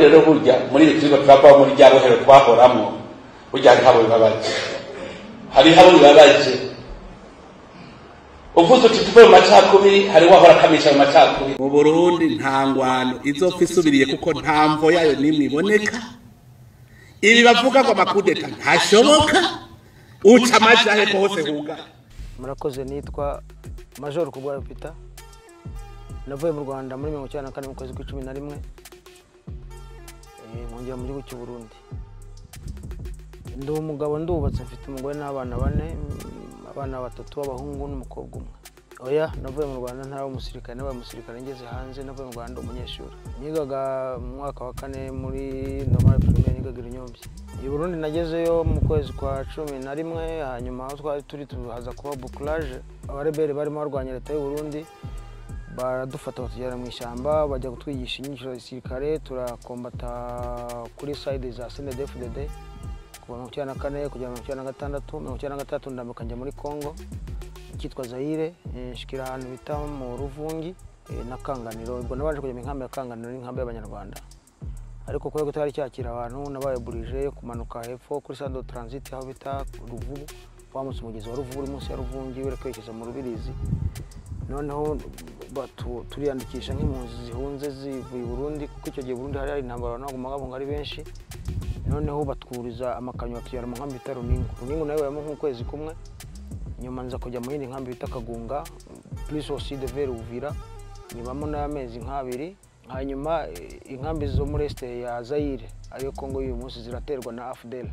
Abarundi rero burya muri iri turiko turavaho muri rya bohero twahoramwo, burya hariho abo bibabaje, hariho abo bibabaje. Uvuze uti tuve mu macakubiri, hariho ahora akamisha mu macakubiri. Mu Burundi nta ngwano izopfa isubiriye, kuko nta mvo yayo n'imwe iboneka. Ibi bavuga ngo amakudeta ntashoboka, uca amajahe ko hose hugaye. Murakoze, nitwa Major Kubwayo Peter. Navuye mu Rwanda muri 1994 mu kwezi kwa 11, nkongera mu gihugu cy'u Burundi. Ndi umugabo, ndubatse, mfite umugore n'abana bane, abana batatu b'abahungu n'umukobwa umwe. Oya, navuye mu Rwanda ntaraba umusirikare, nabaye umusirikare ngeze hanze. Navuye mu Rwanda umunyeshuri, nigaga mu mwaka wa kane muri normal primaire, nigaga i Runyombyi. I Burundi nagezeyo mu kwezi kwa 11, hanyuma aho twari turi tuhaza kuba bouclage. Abarebere barimo barwanya leta y'u Burundi baradufata batujyana mu ishyamba, bajya kutwigisha inyigisho za gisirikare. Turakombata kuri side za CNDD-FDD kuva 94 kugera 96. 96 ndambuka njya muri Congo cyitwa Zaire, nshikira ahantu bita mu Ruvungi na Kanganiro. Ubwo nabanje kujya mu nkambi ya Kanganiro n'inkambi y'Abanyarwanda, ariko kubera ko tutari cyakira abantu nabaye burije kumanuka hepfo kuri centre de transit aho bita Ruvubu, wamutse umugezi wa Ruvubu uri munsi ya Ruvungi werekeza mu Rubirizi. Noneho turiyandikisha nk'impunzi zihunze zivuye i Burundi, kuko icyo gihe Burundi hari intambara, abantu bagumaga bahunga ari benshi. Noneho batwuriza amakamyo batujyana mu nkambi bita Runingu. Runingu nayo bayamo nk'ukwezi kumwe, nyuma nza kujya mu yindi nkambi bita Kagunga, plus aussi de vers Uvira, nyibamo n'amezi nk'abiri. Hanyuma inkambi zo muri este ya Zaire, ariyo Congo y'uyu munsi, ziraterwa na AFDL.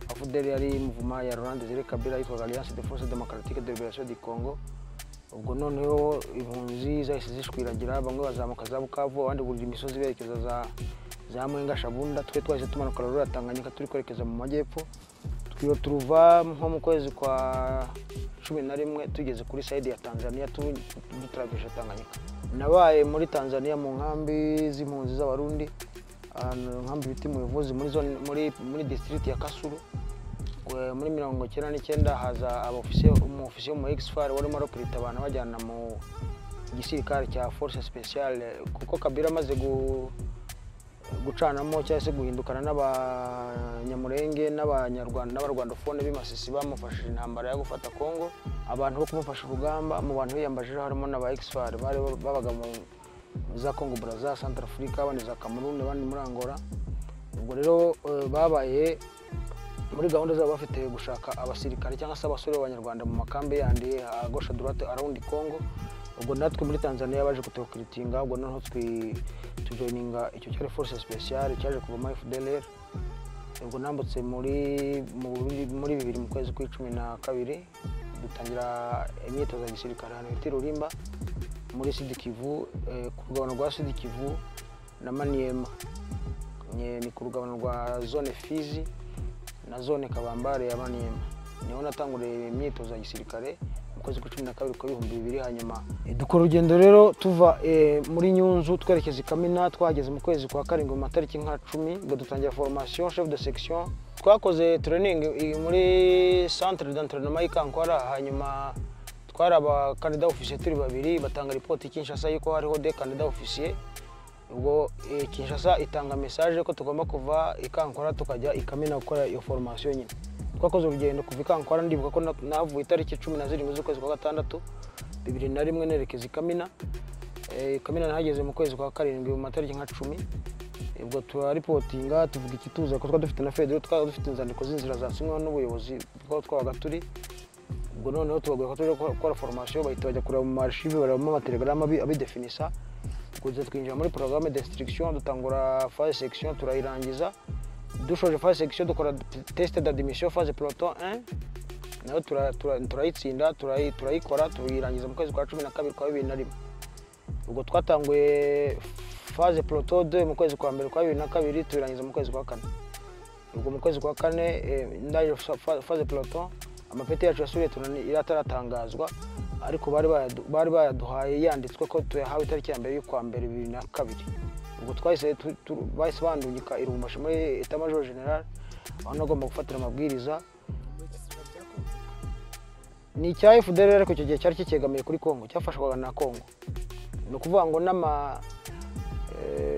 AFDL yari mouvement ya Laurent Désiré Kabila yitwaga Alliance des Forces Démocratiques de Libération du Congo. Ubwo noneho impunzi zahise zishwiragira, bamwe bazamuka za Bukavu, abandi burira imisozi berekeza za Mwenga, Shabunda. Twe twahise tumanuka rero Tanganyika turi kwerekeza mu majyepfo. Twiyo turuva nko mu kwezi kwa 11 tugeze kuri side ya Tanzania, dutravesha Tanganyika. Nabaye muri Tanzania mu nkambi z'impunzi z'Abarundi, ahantu nkambi bita Muyovozi, muri zone, muri district ya Kasulu. Muri 99 haza abofisiye, umufisiye mu X-FAR warimo arokrita abantu bajyana mu gisirikare cya Force Speciale, kuko Kabila amaze gucanamo cyangwa se guhindukana n'abanyamurenge n'abanyarwanda n'abarwandofone b'imasisi bamufashije intambara yo gufata Congo. Abantu bo kumufasha urugamba mu bantu biyambaje harimo n'aba X-FAR bari babaga mu za Congo Brazza, Centrafrica, abandi za Cameroon, abandi muri Angola. Ubwo rero babaye muri gahunda zabo bafite gushaka abasirikare cyangwa se abasore b'Abanyarwanda mu makambi yandi à gauche à droite around Congo. Ubwo natwe muri Tanzania baje kutukritinga, ubwo noneho tujoininga icyo cyari Force Speciale cyaje kuvamo FDLR. Ubwo nambutse muri 2000 mu kwezi kwa 12, dutangira imyitozo ya gisirikare ahantu bita Rurimba muri Sud Kivu, ku rugabano rwa Sud Kivu na Maniema. Ni ku rugabano rwa zone Fizi na zone Kabambare ya Maniema. Niho natanguriye imyitozo ya gisirikare mu kwezi kwa 12 kwa 2000. Hanyuma dukora urugendo rero tuva muri Nyunzu twerekeza i Kamina. Twageze mu kwezi kwa karindwi mu matariki nka 10, ngo dutangira formation chef de section. Twakoze training muri centre d'entraînement y'Ikankwara. Hanyuma twari abakandida officier turi babiri, batanga report i Kinshasa yuko hariho des candidats officiers. Ubwo Kinshasa itanga message ko tugomba kuva i Kankora tukajya i Kamina gukora iyo formation nyine. Twakoze urugendo kuva i Kankora, ndibuka ko navuye itariki 17 z'ukwezi kwa gatandatu 2001 nerekeza i Kamina. Kamina nahageze mu kwezi kwa karindwi mu matariki nka 10. Ubwo turaripotinga, tuvuga ikituza ko twari dufite na federo, twari dufite inzandiko z'inzira zasinyweho n'ubuyobozi bw'aho twabaga turi. Ubwo noneho tubabwira ko tuje gukora formation, bahita bajya kureba mu archive, barebamo amatelegrama abidefinisa. Kuza twinjira muri programme d'instruction, dutangura phase section turayirangiza. Dushoje phase section dukora test d'admission phase peloton 1, nayo turayitsinda, turayikora, tuyirangiza mu kwezi kwa 12 kwa 2001. Ubwo twatanguye phase peloton 2 mu kwezi kwa mbere kwa 2002, tuyirangiza mu kwezi kwa kane. Ubwo mu kwezi kwa kane ndaje phase peloton, amapeti yacu yasubiye irataratangazwa, ariko bari bayaduhaye yanditswe ko tuyahawe itariki ya mbere y'ukwa mbere 2002. Ubwo twahise bahise bandungika i Lubumbashi muri état major général, aho nagomba gufatira amabwiriza. Ni icya FDLR, ariko icyo gihe cyari kikegamiye kuri Congo, cyafashwaga na Congo. Ni ukuvuga ngo n'ama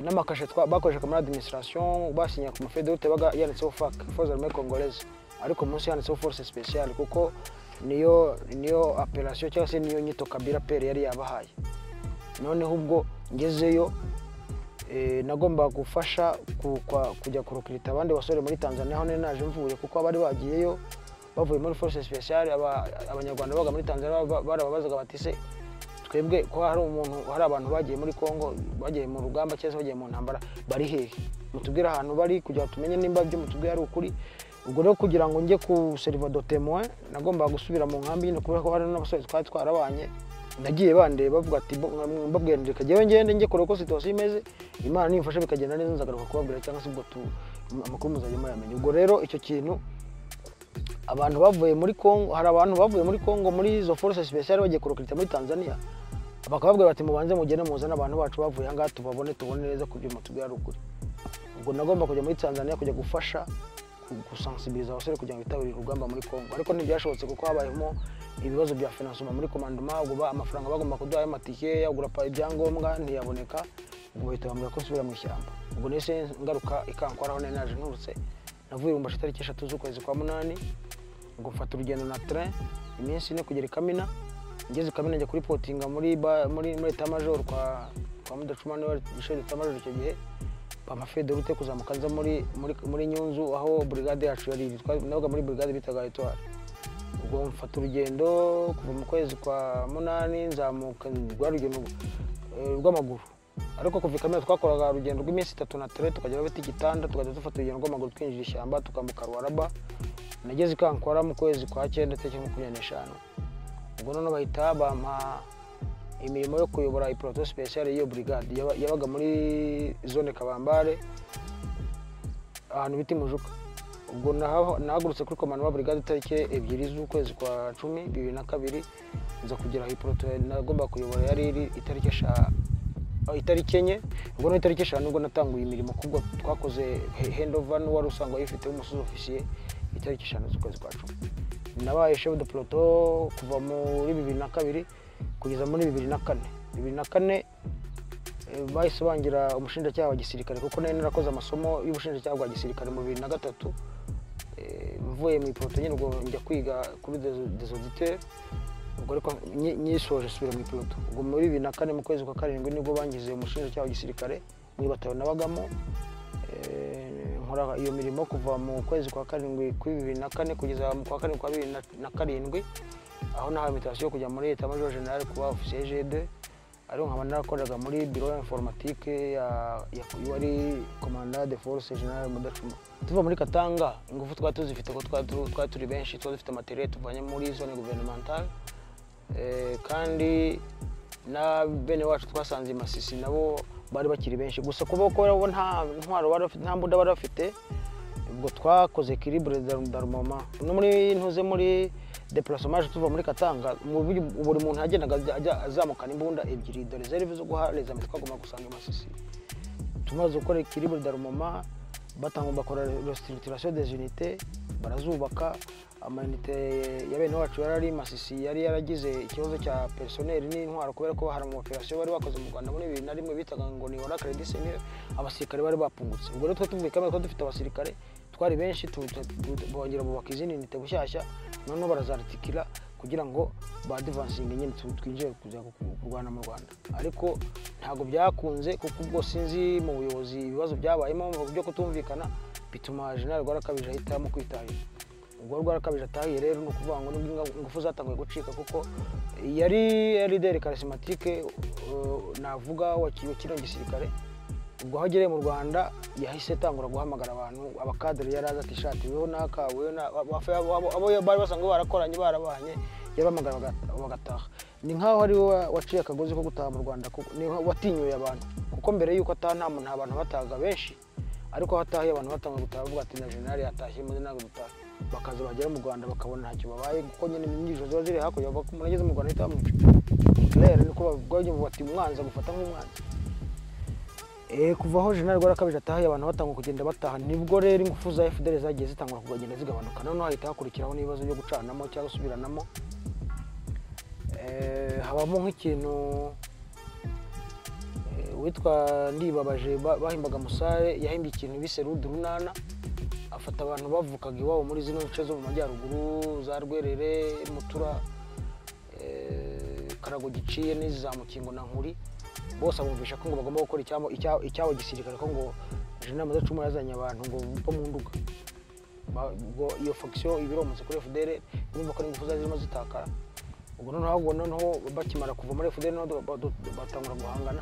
N'amakashe bakoreshaga muri administration basinya ku mafeuille de route baga yanditseho FAC, Force Armée Congolaise, ariko munsi yanditseho Force Spéciale, kuko niyo appellation cyangwa se niyo nyito Kabila père yari yabahaye. Noneho ubwo ngezeyo, nagomba gufasha kujya kurecruta abandi basore muri Tanzania aho nari naje mvuye, kuko abari bagiyeyo bavuye muri Force Spéciale, Abanyarwanda babaga muri Tanzania barababazaga bati: "Se twebwe ko hari umuntu, hari abantu bagiye muri Congo, bagiye mu rugamba cyangwa se bagiye mu ntambara, bari hehe? Mutubwire ahantu bari kugira ngo tumenye nimba ibyo mutubwiye ari ukuri." Ubwo rero kugira ngo njye ku servir de témoin, nagombaga gusubira mu nkambi nyine, kubera ko hari n'abasore twari twarabanye. Nagiye bandeba bavuga ati mbabwira nti: "Reka njyewe ngende njye kureba uko situation imeze, Imana nimfasha bikagenda neza nzagaruka kubabwira, cyangwa se ubwo amakuru muzajya muyamenya." Ubwo rero icyo kintu, abantu bavuye muri Congo, hari abantu bavuye muri Congo muri izo Force Spéciale bagiye kurecruta muri Tanzania, bakababwira bati: "Mubanze mugende muzane abantu bacu bavuye aha ngaha, tubabone, tubone neza ku byo mutubwira ari ukuri." Ubwo nagomba kujya muri Tanzania kujya gufasha gusensibiliza abasore kugira ngo bitabire urugamba muri Congo, ariko ntibyashobotse kuko habayemo ibibazo bya financement muri commandement. Ubwo amafaranga bagomba kuduha y'amatike yagura ibyangombwa ntiyaboneka. Ubwo bahita bambwira ko nsubira mu ishyamba. Ubwo nahise ngaruka i Kankwara aho nari naje nturutse. Navuye Lubumbashi itariki 3 z'ukwezi kwa munani. Ubwo mfata urugendo na train iminsi 4 kugera i Kamina. Ngeze i Kamina njya kureportinga muri état major kwa Mudacuma, niwe wari chef d'état major icyo gihe. Bampa feuille de route kuzamuka nza muri Nyunzu aho brigade yacu yari iri. Nabaga muri brigade bitaga Etoile. Ubwo mfata urugendo kuva mu kwezi kwa munani, nzamuka rwa rugendo rw'amaguru. Ariko kuva i Kamina twakoraga urugendo rw'iminsi 3 na train, tukagera bita igitanda, tukajya dufata urugendo rw'amaguru twinjira ishyamba, tukambuka Ruaraba. Nageze i Kankora mu kwezi kwa cyenda tariki 25. Ubwo noneho bahita bampa imirimo yo kuyobora ipeloton spéciale y'iyo brigade yabaga muri zone Kabambare, ahantu bita Imujuka. Ubwo nahagurutse kuri commandement brigade tariki 2 z'ukwezi kwa cumi 2002, nza kugera aho ipeloton nagomba kuyobora yari iri itariki 4. Ubwo no itariki 5 nibwo natanguye imirimo, kubwo twakoze handover n'uwari usanzwe ayifite w'umusous-officier itariki 5 z'ukwezi kwa cumi. Nabaye chef de peloton kuva muri 2002 kugeza muri 2004. 2004 bahise bangira umushinjacyaha wa gisirikare, kuko nari narakoze amasomo y'ubushinjacyaha bwa gisirikare mu 2003. Mvuye mu ipeloton nyine, ubwo njya kwiga kuri des auditeurs. Ubwo ariko nyisoje nsubira mu ipeloton. Ubwo muri 2004 mu kwezi kwa karindwi nibwo bangize umushinjacyaha wa gisirikare mu ibatayo nabagamo. Nkora iyo mirimo kuva mu kwezi kwa karindwi kuri 2004 kugeza mu kwa karindwi kwa 2007, aho nahawe invitation yo kujya muri état major général kuba officier G2, ariko nkaba narakoraga muri bureau informatique ya wari commandant de force général Mudacuma. Tuva muri Katanga ingufu twari tuzifite, ko twari turi benshi, twari dufite matériel tuvanye muri zone gouvernementale, kandi na bene wacu twasanze i Masisi nabo bari bakiri benshi. Gusa kuba ko bo nta ntwaro bari bafite, nta mbunda bari bafite, ubwo twakoze équilibre d'armement. No muri ntuze muri déplacement tuva muri Katanga, mu buryo buri muntu yagendaga ajya azamukana imbunda ebyiri de réserve zo guha les armées twagomba gusanga i Masisi. Tumaze gukora équilibre d'armement, batanga bakora restructuration des unités, barazubaka. Ama unités ya bene wacu yari ari i Masisi yari yaragize ikibazo cya personnel n'intwaro, kubera ko hari ama opération bari bakoze mu Rwanda muri 2001 bitaga ngo ni Oracle du Seigneur, abasirikare bari bapungutse. Ubwo rero twe tuvuye kamwe twari dufite abasirikare, twari benshi, bongera bubaka izindi unité bushyashya, noneho barazartikira kugira ngo badevansinge nyine twinjire kuza kurwana mu Rwanda. Ariko ntabwo byakunze, kuko ubwo sinzi mu buyobozi ibibazo byabayemo byo kutumvikana, bituma General Rwarakabije ahitamo kwitahira. Ubwo Rwarakabije atahiye rero, ni ukuvuga ngo nibwo ingufu zatanguye gucika, kuko yari leader charismatique, navuga wa kino gisirikare. Ubwo aho agereye mu Rwanda yahise atangura guhamagara abantu, abakadere yari azi, ati: "Shati weho naka, weho na abo bari basanzwe barakoranye, barabanye." Yabahamagara bagataha. Ni nkaho ari we waciye akagozi ko gutaha mu Rwanda, ni nkaho watinyuye abantu, kuko mbere y'uko ataha nta muntu, nta bantu batahaga benshi. Ariko aho atahiye abantu batanguye gutaha, bavuga ati: "Na general yatashye, maze ntabwo dutaha." Bakaza bagera mu Rwanda bakabona ntacyo babaye, kuko nyine inyigisho ziba ziri hakurya, bavuga ko umuntu ageze mu Rwanda ahita bamwica. Ni clair, niko bavuga bati: "Umwanzi agufata nk'umwanzi." Kuva aho General Rwarakabije atahiye abantu batangwa kugenda bataha, nibwo rero ingufu za FDL zagiye zitangura kugenda zigabanuka. Noneho hahita hakurikiraho n'ibibazo byo gucanamo cyangwa gusubiranamo. Habamo nk'ikintu witwaga Uwitwa Ndibabaje bahimbaga Musare yahimbye ikintu bise Rudurunana, afata abantu bavukaga iwabo muri zino nce zo mu majyaruguru za Rwerere, Mutura, Karago Giciye n'izi za Mukingo na Nkuri, bose abumvisha ko ngo bagomba gukora icyabo gisirikare, ko ngo Jenerali Mudacumura yazanye abantu ngo bo mu Nduga. Ubwo iyo faction ibiromotse kuri FDL, urumva ko ingufu zari zirimo zitakara. Ubwo noneho bakimara kuva muri FDL noneho batangura guhangana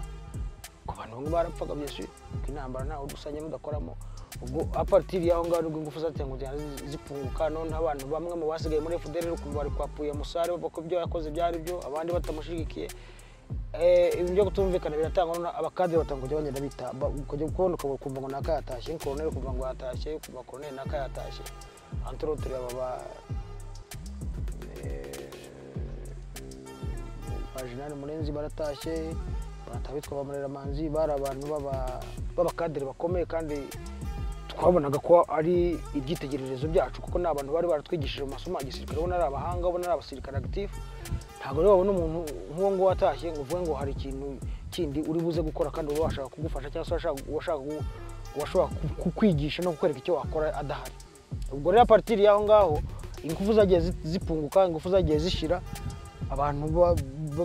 ku bantu bamwe barapfaga byinshi, kuko intambara ntawe udusanye n'udakoramo. Ubwo a partir y'aho ngaho nibwo ingufu zatangiye kugenda zipunguka, noneho abantu bamwe mu basigaye muri FDL ukumva bari kwapuye Musare bavuga ko ibyo yakoze byari byo, abandi batamushigikiye. Ibintu byo kutumvikana biratangwa, noneho abakadere batanga kujya bagenda bita, ukajya kubona ukumva ngo naka yatashye, koroneri ukumva ngo yatashye, ukumva koroneri naka yatashye. Entre autres aba ba Jenerali Murenzi baratashye, batabitwa ba Mureramanzi, bari abantu b'abakadere bakomeye kandi twabonaga ko ari ibyitegererezo byacu, kuko ni abantu bari baratwigishije mu masomo ya gisirikare, ubona ari abahanga, ubona ari abasirikare actif. Ntabwo rero wabona umuntu nk'uwo nguwo atashye ngo uvuge ngo hari ikintu kindi uri buze gukora kandi uba washaka kugufasha cyangwa se uwashobora kukwigisha no kukwereka icyo wakora adahari. Ubwo rero a partir y'aho ngaho ingufu zagiye zipunguka, ingufu zagiye zishira, abantu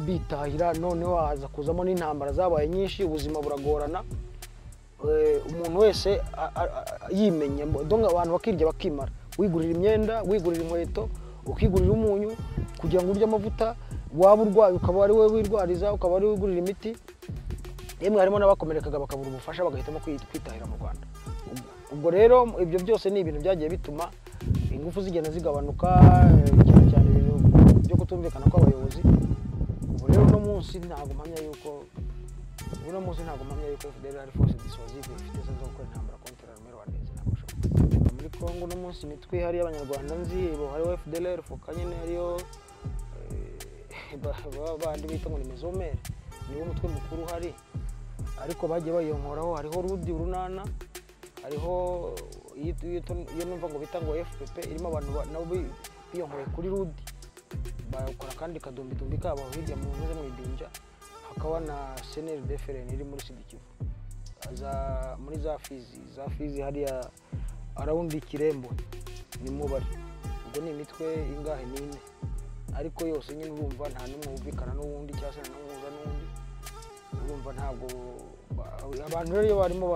bitahira, noneho haza kuzamo n'intambara zabaye nyinshi, ubuzima buragorana. Umuntu wese yimenya, donc abantu bakirya bakimara, wigurira imyenda, wigurira inkweto, ukigurira umunyu kugira ngo urye amavuta, waba urwaye ukaba ari wowe wirwariza, ukaba ari wowe wigurira imiti. Yemwe harimo n'abakomerekaga bakabura ubufasha bagahitamo kwitahira mu Rwanda. Ubwo rero ibyo byose ni ibintu byagiye bituma ingufu zigenda zigabanuka, cyane cyane ibintu byo kutumvikana kw'abayobozi. Ubu rero uno munsi ntabwo mpamya yuko FDL ari force dissuasive ifite zo gukora intambara contre l'armée rwandaise, ntabwo bishoboka. Muri Congo uno munsi imitwe ihari y'abanyarwanda nzi, hariho FDLR FOCA nyine, hariyo bandi bita ngo ni Mezomere, niwo mutwe mukuru uhari, ariko bagiye bayonkoraho. Hariho Rudi Urunana, hariho iyo numva ngo bita ngo FPP irimo abantu nabo biyonkoreye kuri Rudi, bakora kandi kadumbidumbi kabo hirya mu ntuze mu Ibinja. Hakaba na CNLD FRN iri muri Sud Kivu, muri za Fizi hariya arawundi Kirembo ni mu bari. Ubwo ni imitwe ingahe? Ni ine, ariko yose nyine urumva nta n'umwe wumvikana n'uwundi cyangwa se nta n'umwe uhuza n'uwundi. Urumva ntabwo abantu rero iyo barimo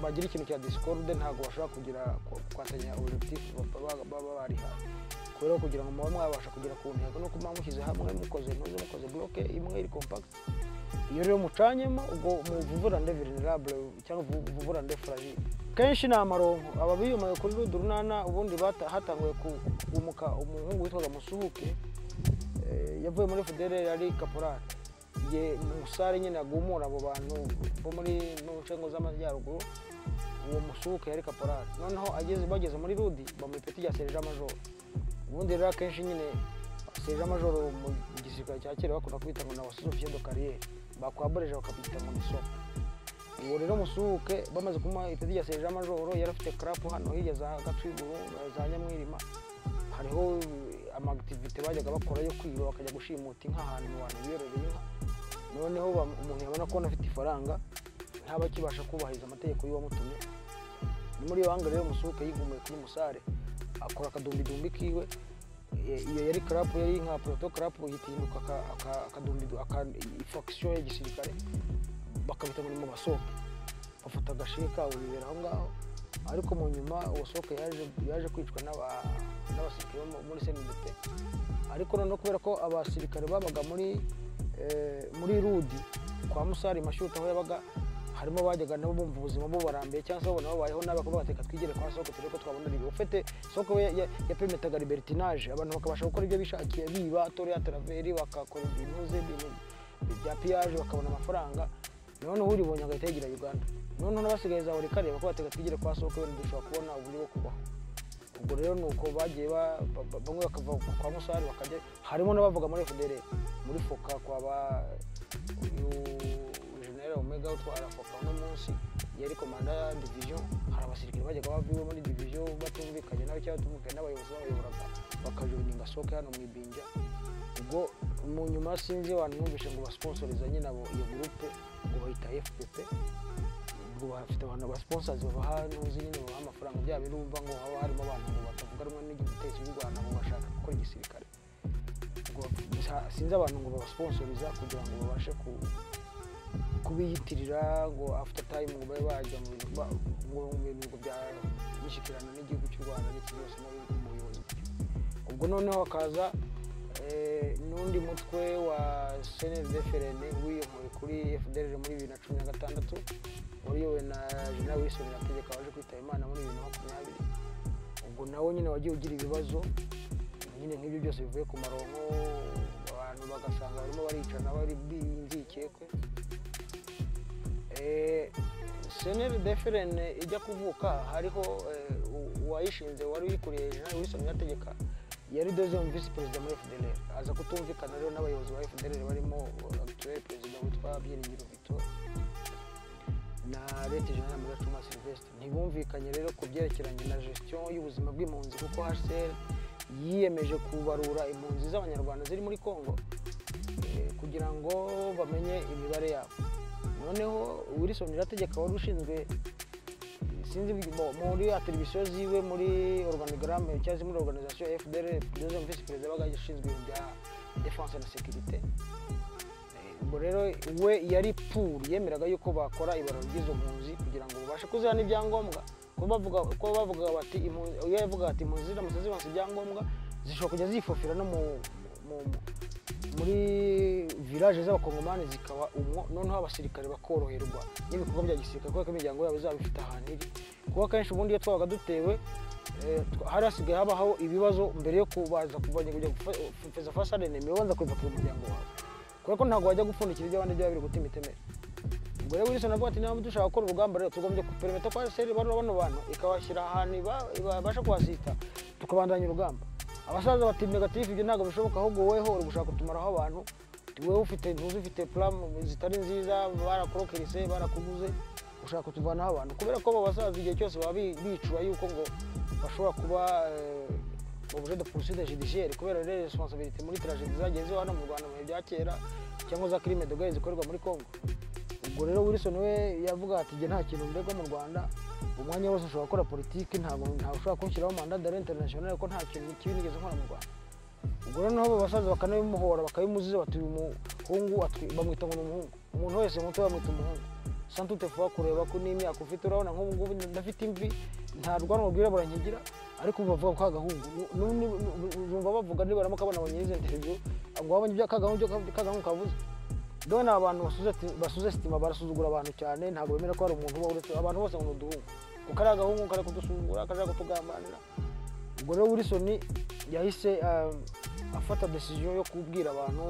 bagira ikintu cya discorde ntabwo bashobora kugira kwatanya objectif baba barihaye. Kubera ko kugira ngo mube mwabasha kugera ku ntego nuko muba mushyize hamwe, mukoze ntuze, mukoze bloc imwe iri compact. Iyo rero mucanyemo ubwo muvurande vulnerable cyangwa vuvurande fragile. Kenshi ni amaronko aba biyumaye kuri Rudurunana. Ubundi hatanguye kumuka umuhungu witwaga Musuhuke, yavuye muri FDL ari caporal. Igihe Musare nyine agumura abo bantu bo muri ncengo z'amajyaruguru, uwo Musuhuke yari caporal. Noneho bageze muri Rudi bamuha ipeti rya sergent major. Ubundi rero akenshi nyine sergent major mu gisirikare cya kera bakunda kwita ngo ni abasous-officier de carrière, bakwaboreje bakabita ngo ni soka. Uwo rero Musuhuke bamaze kumuha ipeti rya sergent major, yari afite crapo hano hirya za Gatwiguru za Nyamwirima. Hariho ama activité bajyaga bakora yo kwiba, bakajya gushimuta inka ahantu mu bantu biyororeye inka. Noneho umuntu yabona ko afite ifaranga ntaba akibasha kubahiriza amategeko y'uwamutumye. Ni muri iyo hanga rero Musuhuke yigumuye kuri Musare, akora akadumbidumbi kiwe. Iyo yari crapo, yari nka proto crapo, yitinduka akadumbidu faction ya gisirikare, bakabita ngo ni mu basoke. Bafata agashiye kabo bibera aho ngaho. Ariko mu nyuma uwo soke yaje kwicwa n'abasirikare bo muri CNDP. Ariko noneho kubera ko abasirikare babaga muri Rudi kwa Musare Mashuta aho yabaga, harimo bajyaga nabo bumva ubuzima bubarambiye cyangwa se babona babayeho nabi, bakavuga bati reka twigire kwa Soko turebe ko twabona ribi. Ufite Soko we yapermetaga libertinage, abantu bakabasha gukora ibyo bishakiye, biba tore ya traveri, bakakora ibintu ze, ibintu bya pillage, bakabona amafaranga. Noneho uribonye agahita yigira Uganda. Noneho n'abasigaye za Olikare bakavuga bati reka twigire kwa Soko wenda dushobora kubona uburyo bwo kubaho. Ubwo rero nuko bagiye bamwe bakava kwa Musare bakajya, harimo n'abavuga muri FDL muri FOCA kwa ba uyu General Omega utwara FOCA uno munsi yari komanda ya division. Hari abasirikare bajyaga bava iwe muri division batumvikanye nawe cyangwa batumvikanye n'abayobozi babayoboraga, bakajoininga Soke hano mu Ibinja. Ubwo Mu nyuma sinzi abantu numvise ngo basponsoriza nyine abo iyo groupe ngo bayita FPP, ngo bafite abantu ba sponsors babaha ntuzi nyine babaha amafaranga bya bintu bumva ngo haba harimo abantu ngo batavuga rumwe n'ubutegetsi bw'u Rwanda ngo bashaka gukora igisirikare, ngo sinzi abantu ngo babasponsoriza kugira ngo babashe kubiyitirira ngo after time ngo babe bajya mu bintu ngo mu bintu bya mishyikirano n'igihugu cy'u Rwanda n'iki byose no mu buyobozi. Ubwo noneho hakaza n'undi mutwe wa CNDD-FRN wiyomora kuri FDLR muri 2016 wariyobowe na General Wilson Irategeka waje kwitaba Imana muri 2020. Ubwo nawe nyine wagiye ugira ibibazo nyine nk'ibyo byose bivuye ku maronko, abantu bagasanga barimo baricana bari binzikekwe. CNDD-FRN ijya kuvuka hariho uwayishinze wari uyikuriye General Wilson Irategeka, yari deuxième vice perezida muri FDLR. Aza kutumvikana rero n'abayobozi ba FDLR barimo actuel perezida witwa Byiringiro Victor na Leta General Mudacumura Sylvestre. Ntibumvikanye rero ku byerekeranye na gestion y'ubuzima bw'impunzi, kuko HCR yiyemeje kubarura impunzi z'abanyarwanda ziri muri Congo kugira ngo bamenye imibare yabo. Noneho Wilson Irategeka wari ushinzwe sinzi muri attribution ziwe muri organigramme cyangwa muri organisation FDLR, deuxième vice perezida baga ashinzwe ibintu bya défense na sécurité. Ubwo rero we yari pour, yemeraga yuko bakora ibarura ry'izo mpunzi kugira ngo babashe kuziha n'ibyangombwa, ko bavuga bati impunzi, iyo yavuga ati impunzi ziramutse zironse ibyangombwa zishobora kujya zifofira no muri village z'abakongomani zikaba umwo, noneho abasirikare bakoroherwa n'ibikorwa bya gisirikare kubera ko imiryango yabo izaba ifite ahantu iri. Kuko kenshi ubundi iyo twabaga dutewe hari hasigaye habaho ibibazo mbere yo kubaza kuvanya kujya gufeza fasade n'emi babanza kwivakira umuryango wawe, kubera ko ntabwo wajya gupfundikira ibyo abandi byaba biri guta imitemeri. Ubwo rero Wilson avuga ati niba dushaka gukora urugamba rero tugombye kupermeta ko HCR barura bano bantu ikabashyira ahantu ibasha kuhasita tukabandanya urugamba. Abasaza bati negative ibyo ntabwo bishoboka, ahubwo weho uri gushaka kutumaraho abantu, wewe ufite ntuzi ufite plan zitari nziza, barakorokerise barakuguze ushaka kutuvanaho abantu. Kubera ko abo basaza igihe cyose baba bicura yuko ngo bashobora kuba objet de poursuite judiciaire kubera rero responsabilité muri tragédie zagiye ziba hano mu Rwanda mu bihe bya kera cyangwa za crime de guerre zikorerwa muri Congo. Ubwo rero Wilson we yavuga ati jye nta kintu ndegwa mu Rwanda, umwanya wose ushobora gukora politiki, ntabwo ushobora kunshyiraho mandat d'arrêt international ko nta kintu kibi nigeze nkora mu Rwanda. Ubwo rero naho abasaza bakanabimuhora bakabimuziza bati uyu muhungu bamwita ngo ni umuhungu, umuntu wese muto bamwita umuhungu sans toutefois kureba ko n'imyaka ufite. Urabona nk'ubu ngubu ndafite imvi nta rwanwa rwirabura nkigira, ariko ubu bavuga ko kagahungu, uzumva bavuga nibaramuka banabonye izo interview ngo babonye ibyo kagahungu kavuze. Dore ni abantu basuze sitima barasuzugura abantu cyane, ntabwo bemera ko hari umuntu uba uretse abantu bose ngo ni uduhungu, kuko ari agahungu kari kudusuzugura kajya kutugambanira. Ubwo rero Wilson yahise afata decision yo kubwira abantu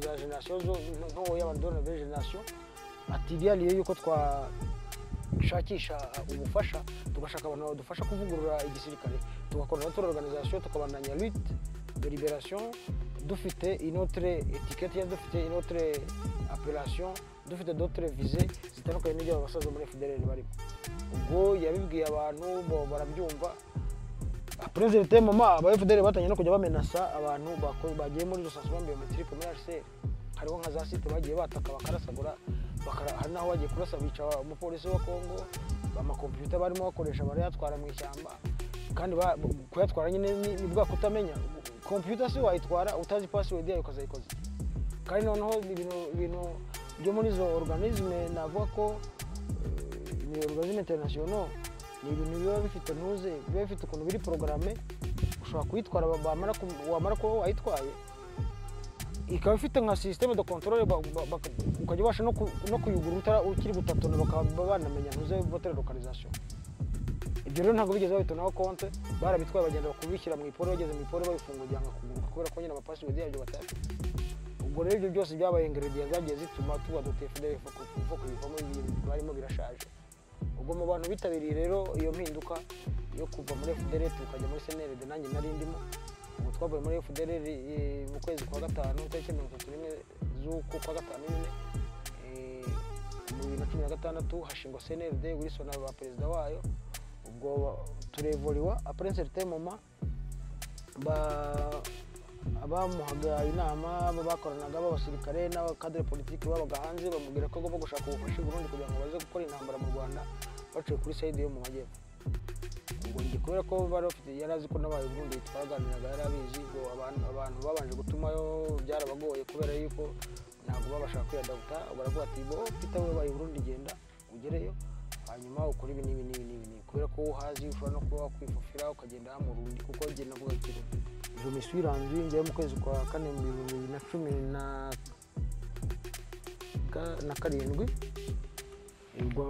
za génération ntoya, abantu de nouvelle génération, ati iriya yuko twashakisha ubufasha tugashaka abantu badufasha kuvugurura igisirikare, tugakora notre organisation, tukabandanya lutte de libération dufite une autre étiquette, dufite une autre appellation, dufite d'autres visées zitandukanye n'ibyo abasaza muri FDLR barimo. Ubwo yabibwiye abantu barabyumva. Après certain moment aba FDLR batangiye no kujya bamenasa abantu bagiye muri recensement biométrique muri HCR. Hariho nka za site bagiye bataka bakarasagura, hari naho bagiye kurasa bica umupolisi wa Congo, amakompiyuta barimo bakoresha barayatwara mu ishyamba, kandi kuyatwara nyine ni bwa kutamenya kompiyuta, si wayitwara utazi password yayo ukazayikoza. Kandi noneho ibintu byo muri izo organisme, navuga ko ni organisme international, ni ibintu biba bifite ntuze biba bifite ukuntu biri programme, ushobora kuyitwara wamara kuba wayitwaye ikaba ifite nka système de contrôle, ukajya ubasha no kuyugura ukiri gutatona, bakaba banamenya ntuze votre localisation. Ibyo rero ntabwo bigeze babitonaho compte, barabitwaye bagenda kubishyira mu iporo, bageze mu iporo babifunga byanga kuguruka kubera ko nyine amapassword yabyo batayafite. Ubwo rero ibyo byose byabaye ingredients zagiye zituma tuba dute FDL faut kubivamo, ibintu barimo birashaje. Ubwo mu bantu bitabiriye rero iyo mpinduka yo kuva muri FDL tukajya muri CNRD, nanjye nari ndimo. Ubwo twavuye muri FDL mu kwezi kwa gatanu, tariki 31 z'uku kwa gatanu nyine mu 2016 hashingwa CNRD, Wilson aba perezida wayo. Ubwo turevoliwa après un certain moment ba Abamuhaga inama bakoranaga b'abasirikare n'abakadere politiki babaga hanze bamubwira ko agomba gushaka ubufasha i Burundi kugira ngo baze gukora intambara mu Rwanda baciye kuri side yo mu majyepfo. Ubwo njye kubera ko bari bafite, yari azi ko nabaye i Burundi twaganiraga, yari abizi. Ngo abantu babanje gutumayo byarabagoye kubera yuko ntabwo babashaka kwiyadabuta. Baravuga ati bo Peter we wabaye i Burundi, genda ugereyo hanyuma ukora ibi n'ibi n'ibi n'ibi, kubera ko uhazi ushobora no kuba wakwifufira ukagenda mu Burundi, kuko njye navuga ikirundi. Je me suis rendu njyayo mu kwezi kwa kane mu 2017. Ubwo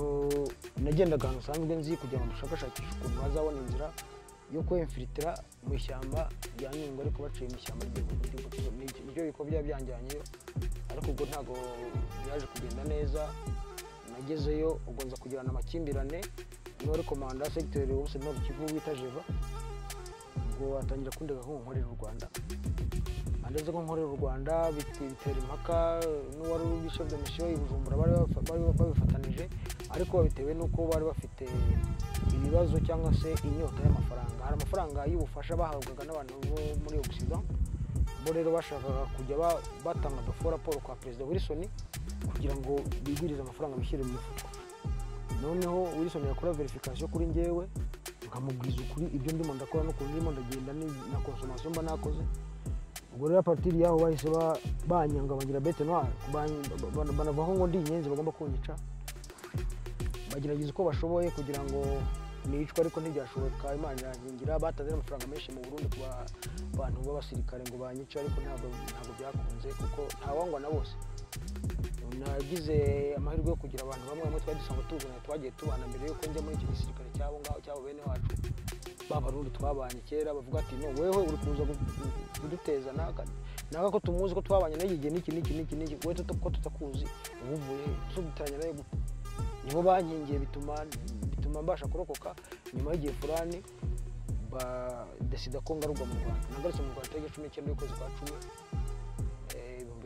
nagendaga ahantu nsanzwe nzi kugira ngo dushakashakishe ukuntu bazabona inzira yo kwemfiritira mu ishyamba rya Nyungwe, ariko baciye mu ishyamba nibyo biko byaba byanjyanyeyo, ariko ubwo ntabwo byaje kugenda neza. Nagezeyo ubwo nza kugirana amakimbirane n'uwari komanda secteur wose Nord Kivu bita Jeva. Ubwo atangira kundega ko nkorera u Rwanda, andeze ko nkorera u Rwanda, bitera impaka n'uwari uri chef de mission i Bujumbura, bari babifatanije, ariko babitewe n'uko bari bafite ibibazo cyangwa se inyota y'amafaranga. Hari amafaranga y'ubufasha bahabwaga n'abantu bo muri Occident, bo rero bashakaga kujya batanga dofo raporo kwa Perezida Wilson kugira ngo bigwirize amafaranga bishyire mu mifuko. Noneho Wilson yakora verification kuri njyewe, nkamubwiza ukuri ibyo ndimo ndakora n'ukuntu ndimo ndagenda na consommation mba nakoze. Ubwo rero partir yaho bahise banyanga bangira bête noire, banavaho ngo ndi inyenzi bagomba kunyica. Bagerageza uko bashoboye kugira ngo nicwe, ariko ntibyashoboka. Imana irankingira. Batanze amafaranga menshi mu Burundi ku bantu b'abasirikare ngo banyice, ariko ntabwo byakunze kuko ntawangwa na bose. Nagize amahirwe yo kugira abantu bamwe bamwe twari dusanzwe tuzana, twagiye tubana mbere yuko njya muri icyo gisirikare cyabo ngaho cyabo bene wacu b'Abarundi twabanye kera, bavuga ati no wewe uri kuza kuduteza naka naka ko tumuzi ko twabanye n'iki gihe n'iki n'iki n'iki n'iki, wewe ko tutakuzi ubuvuye duteranya nawe gute. Nibo bankingiye bituma mbasha kurokoka. Nyuma y'igihe fulani ba desida ko ngarurwa mu Rwanda. Nagarutse mu Rwanda tariki 19 y'ukwezi kwa 10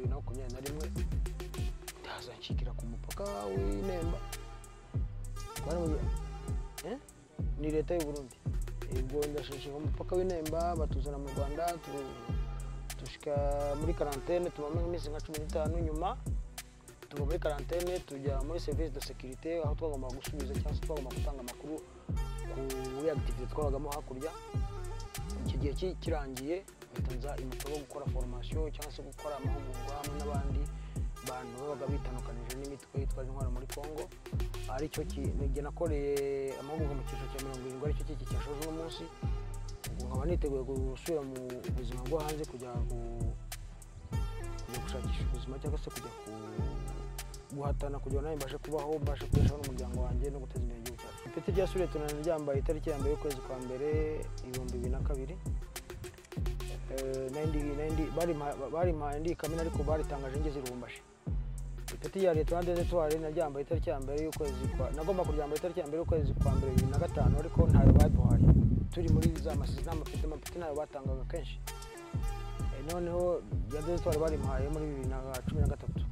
2021, ndaza nshikira ku mupaka w'Inemba. Ni leta y'u Burundi. Ubwo ndashikira ku mupaka w'Inemba batuzana mu Rwanda, tushika muri quarantaine tubamo iminsi nka 15. Nyuma tuva muri quarantaine tujya muri service de sécurité, aho twagomba gusubiza cyangwa se twagomba gutanga amakuru kuri activité twabagamo hakurya. Iki gihe kirangiye mpita nza i Mutobo gukora formation cyangwa se gukora amahugurwa hamwe n'abandi bantu babaga bitandukanije n'imitwe yitwaje intwaro muri Congo, aricyo njye nakoreye amahugurwa mu cyiciro cya 70, aricyo cyiki cyashoje uno munsi. Ubwo nkaba niteguye gusubira mu buzima bwo hanze kujya gushakisha ubuzima cyangwa se kujya guhatana kugira nawe mbashe kubaho, mbashe kubeshaho n'umuryango wanjye no guteza imbere igihugu cyacu. Ipeti rya sous-lieutenant ryambaye itariki ya 1 y'ukwezi kwa mbere 2002. Barimpaye ndi Kamena, ariko baritangaje ngeze i Lubumbashi. Ipeti rya lieutenant des étoiles naryambaye itariki ya 1 y'ukwezi kwa, nagomba kuryambara itariki ya 1 y'ukwezi kwa mbere 2005, ariko ntayo baduhaye. Turi muri za masizi n'amapeti, amapeti ntayo batangaga kenshi. Noneho rya des étoiles barimpaye muri 2013.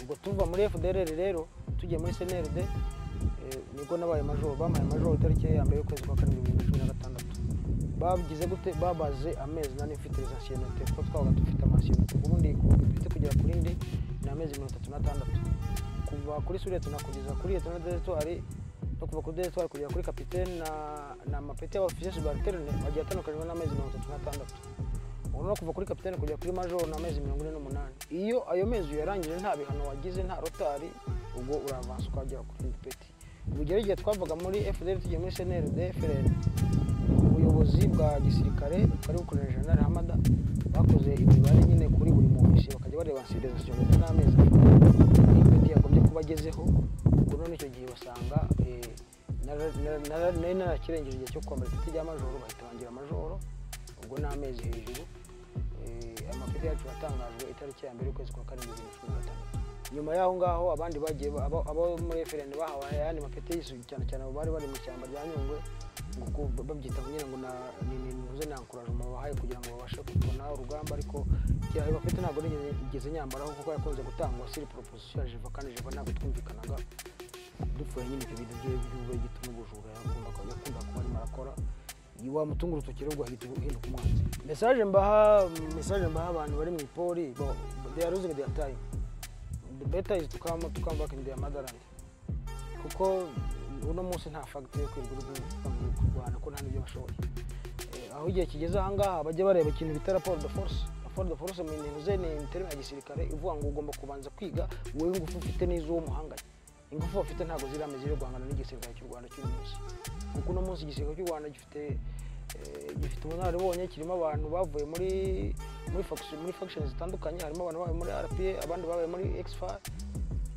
Ubwo tuva muri FDLR rero tugiye muri CNRD, nibwo nabaye majoro. Bampaye majoro itariki ya 1 y'ukwezi kwa 7 2016. Bagize gute? Babaze amezi nani mfite les anciennetés, kuko twabaga dufite ancienneté. Ubundi ipeti kugera kuri ndi ni amezi 36, kuva kuri sous-lieutenant kugeza kuri lieutenant des étoiles, no kuva kuri des étoiles kugera kuri capitaine na mapeti y'officier subalterne bagiye atandukanywa n'amezi 36. Ubu kuva kuri capitaine kugera kuri major ni amezi 48. Iyo ayo mezi uyarangije nta bihano wagize, nta rotari, ubwo uravansa ukagera kuri peti. Ubwo igihe twavaga muri FDL tugiye muri CNRD FRN, ubuyobozi bwa gisirikare bwari bukorera General Hamada bakoze imibare nyine kuri buri mu ofisiye, bakajya bareba ancienneté n'amezi afite n'ipeti yagombye kuba agezeho. Ubwo none icyo gihe basanga nari narakirengeje igihe cyo kwambara ipeti rya majoro, bahita bangira majoro, ubwo ni amezi hejuru. Amapeti yacu yatangajwe itariki ya 1 y'ukwezi kwa 7 2016. Nyuma y'aho ngaho abandi bagiye abo muri FRN bahawe ayandi mapeti yisugi, cyane cyane abo bari bari mu ishyamba rya Nyungwe, ngo babyita nyine ngo ni na encouragement babahaye kugira ngo babashe kubona urugamba, ariko ayo mapeti ntabwo nigeze nyambaraho kuko yakunze gutangwa sur proposition ya Jeva, kandi Jeva ntabwo twumvikanaga. Dupfuye nyine ibyo bintu bye by'ubugito n'ubujura yakunda kuba arimo arakora. Wamutunga urutoki rero ugahita uhinduka umwanzi. Message mbaha abantu bari mu ipori, they are losing their time. The better is to come back in their motherland, kuko uno munsi nta fact yo kwirirwa uri kurwana, ko nta n'ibyo bashoboye. Aho igihe kigeze aha ngaha, bajye bareba ikintu bita rapport de force. Rapport de force mu bintu ze ni terme ya gisirikare ivuga ngo ugomba kubanza kwiga wowe ingufu ufite n'iz'uwo muhanganye. Ingufu bafite ntabwo zirameze zo guhangana n'igisirikare cy'u Rwanda cy'uyu munsi, kuko uno munsi igisirikare cy'u Rwanda gifite ubunararibonye, kirimo abantu bavuye muri factions zitandukanye. Harimo abantu babaye muri RPA, abandi babaye muri Ex-FAR,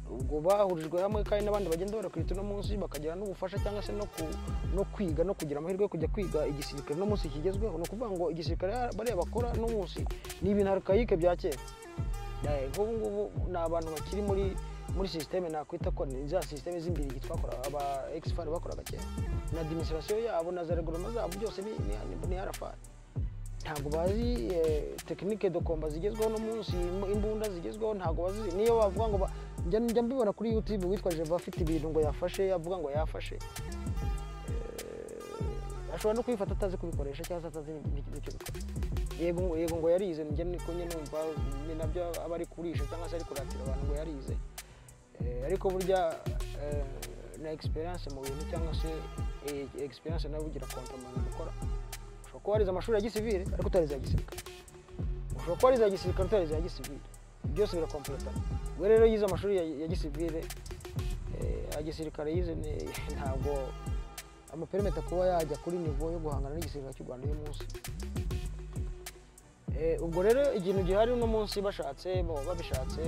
ubwo bahurijwe hamwe, kandi n'abandi bagenda barakwita uno munsi bakagira n'ubufasha cyangwa se no kwiga no kugira amahirwe yo kujya kwiga igisirikare uno munsi kigezweho. Ni ukuvuga ngo igisirikare bariya bakora uno munsi ni ibintu archaïque bya kera. Nk'ubu ngubu ni abantu bakiri muri système nakwita ko ni za système z'imbirigi twakora, aba Ex-FAR bakoraga kera, na administration yabo na za règlement zabo byose ni RFR. Ntabwo bazi technique de combat zigezweho no munsi, imbunda zigezweho ntabwo bazi. Niyo bavuga ngo njya mbibona kuri YouTube, witwa Jeva afite ibintu ngo yafashe, avuga ngo yafashe. Ashobora no kubifata atazi kubikoresha cyangwa se atazi n'icyo bikora. Yego ngo yarize, njye niko njye numva ni nabyo aba ari kurisha cyangwa se ari kuratira abantu ngo yarize. Ariko burya na experience mu bintu cyangwa se experience nawe bugira compte mu bintu ukora. Ushobora kuba warize amashuri ya gisivile ariko utarize ya gisirikare, ushobora kuba warize ya gisirikare utarize ya gisivile, byose birakompletana. We rero yize amashuri ya gisivile, ya gisirikare yize ntabwo amupermetta kuba yajya kuri niveau yo guhangana n'igisirikare cy'u Rwanda uyu munsi. Ubwo rero ikintu gihari uno munsi, bashatse bo babishatse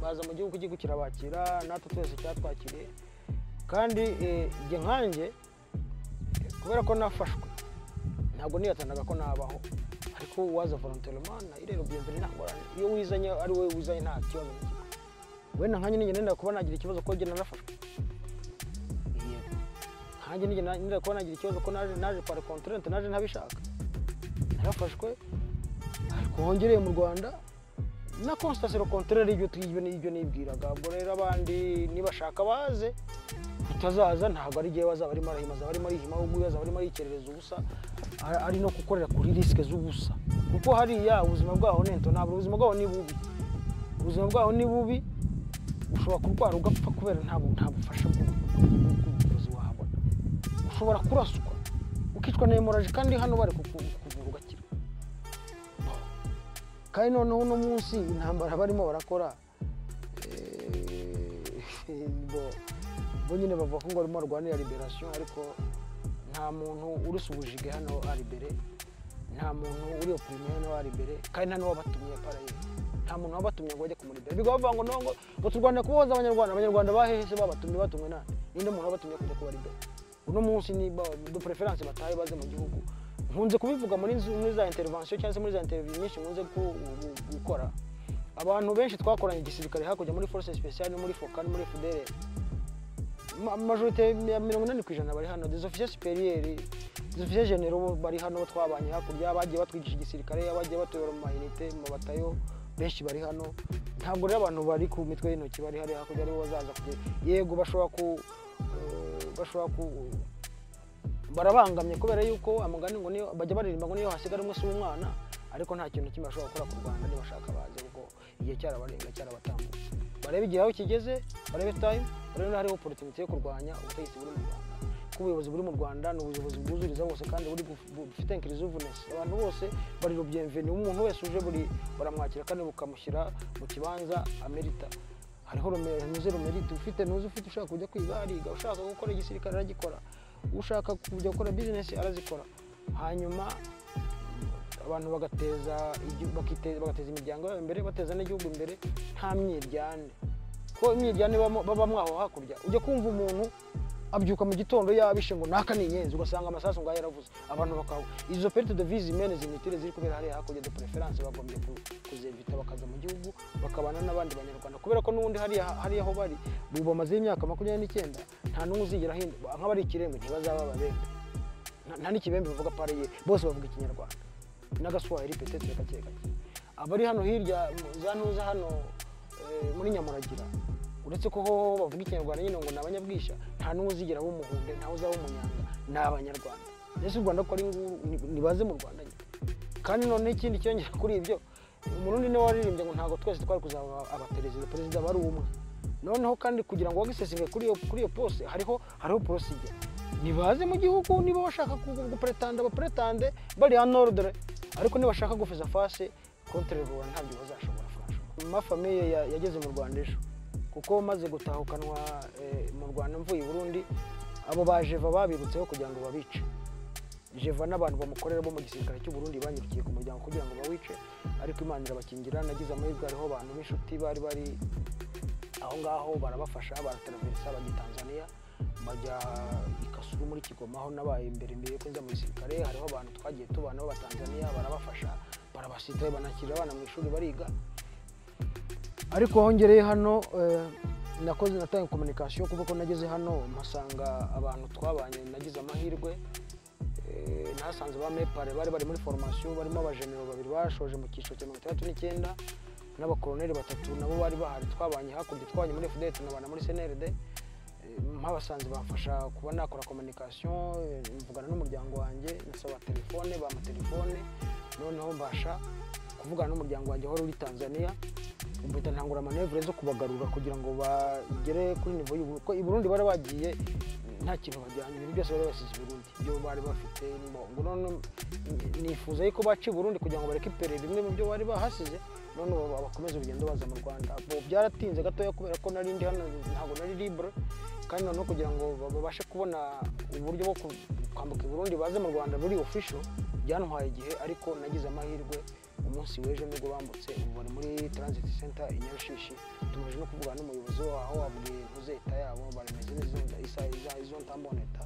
baza mu gihugu, igihugu kirabakira, natwe twese cyatwakiriye. Kandi njye nkanjye, kubera ko nafashwe, ntabwo niyatanaga ko nabaho, ariko waza volontairement na irero bienvenue, nta ngorane. Iyo wizanye ari wowe wizanye, nta kibazo na kimwe. Wenda nkanjye nigenda nenda kuba nagira ikibazo ko njye narafashwe. Yego, nkanjye nigenda nenda kuba nagira ikibazo ko naje par contrainte, naje ntabishaka, narafashwe. Ariko hongereye mu Rwanda na constatation contraire ibyo nibwiraga. Ubwo rero abandi nibashaka baze, utazaza ntabwo ari igihe bazaba arimo arahima, azaba arimo arihima, ahubwo azaba arimo arikerereza ubusa, ari no gukorera kuri risque z'ubusa, kuko hariya ubuzima bwaho nento ntabwo, ubuzima bwaho ni bubi, ubuzima bwaho ni bubi. Ushobora kurwara ugapfa kubera nta bufasha bw'ubuvuzi wahabona. Ushobora kuraswa ukicwa na hémorragie, kandi hano bari kukuvura ugakira. Kandi noneho uno munsi intambara barimo barakora, bo nyine bavuga ko ngo barimo barwanira libération, ariko nta muntu uri subjugué hano ari imbere, nta muntu uri opprimé hano ari imbere, kandi nta n'uwabatumye paraye, nta muntu wabatumye ngo bajye kumuribera. Bigo bavuga ngo no ngo turwanira kubohoza Abanyarwanda. Abanyarwanda bahehe se? Babatumye, batumwe nande? Ninde muntu wabatumye kujya kubaribera? Uno munsi ni de préférence batahe, baze mu gihugu. Nkunze kubivuga muri za intervention cyangwa se muri za interview nyinshi nkunze gukora. Abantu benshi twakoranye igisirikare hakurya muri force spéciale no muri FOCA no muri FDLR, majorité ya 80% bari hano, des officiers supérieurs, des officiers généraux bari hano twabanye hakurya, bagiye batwigisha igisirikare, bagiye batuyobora mu ma unité, mu batayo, benshi bari hano. Ntabwo rero abantu bari ku mitwe y'intoki bari hariya hakurya aribo bazaza kugera. Yego, bashobora ku barabangamye kubera yuko amugani ngo niyo bajya baririmba ngo niyo hasigara umwe si umwana, ariko nta kintu kimwe bashobora gukora ku Rwanda. Nibashaka baze, kuko igihe cyarabarenga, cyarabatambutse. Barebe igihe aho kigeze, barebe time, barebe hariho opportunity yo kurwanya ubutegetsi buri mu Rwanda, ko ubuyobozi buri mu Rwanda ni ubuyobozi bwuzuriza bose kandi buri bufite inclusiveness. Abantu bose bari bienvenue, umuntu wese uje buri baramwakira kandi bukamushyira mu kibanza amerita. Hariho nuze le mérite ufite, nuze ufite, ushaka kujya kwiga ariga, ushaka gukora igisirikare aragikora, ushaka kujya gukora business arazikora. Hanyuma abantu bagateza imiryango yabo imbere, bateza n'igihugu imbere, nta myiryane, ko imyiryane babamo aho hakurya, ujya kumva umuntu abyuka mu gitondo yabishe ngo naka ni inyenzi, ugasanga amasasu ngayo yaravuze, abantu bakaba izo perte de vies humaines inutiles ziri kubera hariya hakurya, de préférence bagombye kuzevita, bakaza mu gihugu bakabana n'abandi Banyarwanda, kubera ko n'ubundi hariya aho bari ubu bamaze imyaka 29, nta n'umwe uzigera ahinduka nk'abari ikirembe, ntibazaba ababembe, nta n'ikibembe bavuga pareye, bose bavuga Ikinyarwanda n'Agaswahili peut-être gake gake. Abari hano hirya za ntuza hano muri Nyamuragira, uretse ko ho bavuga Ikinyarwanda nyine ngo ni Abanyabwisha, nta n'umwe uzigera aba Umuhunde, ntawe uzaba Umunyanga, ni Abanyarwanda. Mbese u Rwanda ko ari nguru, nibaze mu Rwanda nyine. Kandi none ikindi cyongera kuri ibyo, Umurundi niwe waririmbye ngo ntabwo twese twari kuzaba abaperezida, perezida bari umwe. Noneho kandi kugira ngo wagisesinge kuri iyo poste hariho procedure. Nibaze mu gihugu, niba bashaka gupretanda bapretande bari en ordre, ariko niba bashaka gufeza face contre Rwanda ntabyo bazashobora franchement. Ma famille yageze mu Rwanda ejo, kuko maze gutahukanwa mu Rwanda mvuye i Burundi, abo ba Jeva babirutseho kugira ngo babice. Jeva n'abantu bamukorera bo mu gisirikare cy'u Burundi banyirukiye ku muryango kugira ngo bawice, ariko Imana irabakingira. Nagize amahirwe hariho abantu b'inshuti bari bari aho ngaho barabafasha, barataraversa bajya Tanzania, bajya i Kasulu muri Kigoma aho nabaye mbere yuko nza mu gisirikare. Hariho abantu twagiye tubana b'Abatanzania barabafasha, barabasita, banakira abana mu ishuri bariga. Ariko aho ngereye hano nakoze natanga communication, kuko nageze hano mpasanga abantu twabanye, nagize amahirwe nahasanze ba mepare bari bari muri formation, barimo abajenero babiri bashoje mu cyiciro cya 69 n'abakoloneli batatu nabo bari bahari, twabanye hakurya, twabanye muri FDL tunabana muri CNRD. Mpabasanze bamfasha kuba nakora communication, mvugana n'umuryango wanjye, nsaba telefone, bampa telefone, noneho mbasha kuvugana n'umuryango wanjye wari uri Tanzania. Mpita ntangura manevre zo kubagarura kugira ngo bagere kuri niveau y'ubu, ko i Burundi bari bagiye nta kintu bajyanye, ibintu byose bari basize i Burundi ibyo bari bafite. Ngo none nifuza yuko baca i Burundi kugira ngo barekipere bimwe mu byo bari bahasize, none bakomeze urugendo baza mu Rwanda. Byaratinze gatoya kubera ko nari ndi hano, ntabwo nari libre, kandi noneho kugira ngo babashe kubona uburyo bwo kwambuka i Burundi baze mu Rwanda buri official byantwaye igihe, ariko nagize amahirwe umunsi w'ejo nibwo bambutse, ubu bari muri transit center i Nyarushishi. Tumaze no kuvugana n'umuyobozi waho, wabwiye ntuze eta yabo baremeze neza, izo ntamboneta.